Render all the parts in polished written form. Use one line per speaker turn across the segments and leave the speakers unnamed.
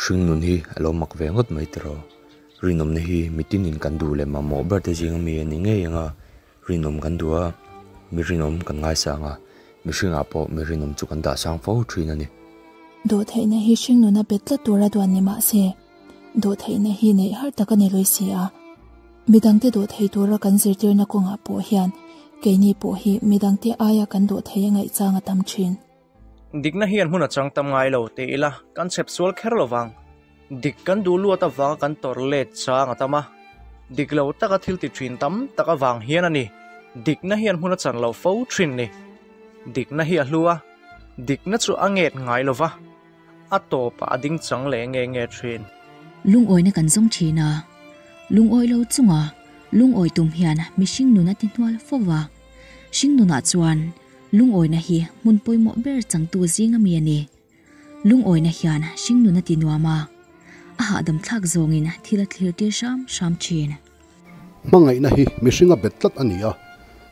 Hringnun hi a lo mak ve ngawt mai tiraw? Rinawmna hi mitinin kan duh leh mamawh ber te zinga mi a ni ngei ang a, rinawm kan duh a, mi rinawm kan ngaisang a, mihringah pawh mi rinawm chu kan dah sang fo thin a ni.
Dawhtheihna hi hringnuna bet tlat tura duan ni mah se, dawhtheihna hi neih har tak a ni lui si a. Midangte dawhthei tura kan zirtirna kawngah pawh hian keini pawh hi midangte aia kan dawhthei a ngaihchang a tam thin.
Dikna hian hmun a chang tam ngai lo ti ila kan chhep sual kher lo vang. Dik kan duh luat avanga kan tawrh let chang a tam a, dik lo taka thil ti thin tam tak avang hian a ni. Dikna hian hmun a chan lo fo thin ni. Dikna hi a hlu a, dikna chu a nget ngai lo va, a tawpah a ding chang leh nge nge thin.
Lungawina kan zawng thin a, lungawi lo chunga lungawi tum hian mihring nun a ti hnual fo va, hring nunah chuan Lungawina hi hmun pawimawh ber changtu zinga mi a ni. Lungawina hian hringnun a ti nuam a, a hahdam thlak zawngin thil a thlir tir hram hram thin.
Hmangaihna hi mihringa bet tlat a ni a,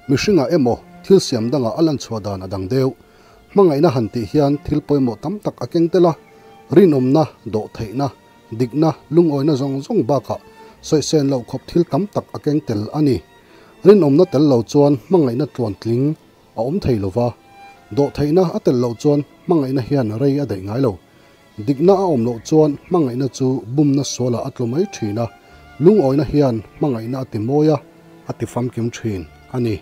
mihringah emaw thil siam dangah a lanchhuah dan a dang deuh. Hmangaihna han tih hian thil pawimawh tam tak a keng tel a, rinawmna, dawhtheihna, dikna, lungawina zawng zawng bakah sawisen loh khawp thil tam tak a keng tel a ni. Rinawmna tel lo chuan hmangaihna tluantling a awm thei lo va, dawhtheihna a tel loh chuan hmangaihna hian rei a daih ngai lo. Dikna a awm loh chuan hmangaihna chu bumna sualah a tlu mai thin a, lungawina hian hmangaihna a ti mawi a, a ti famkim thin a ni.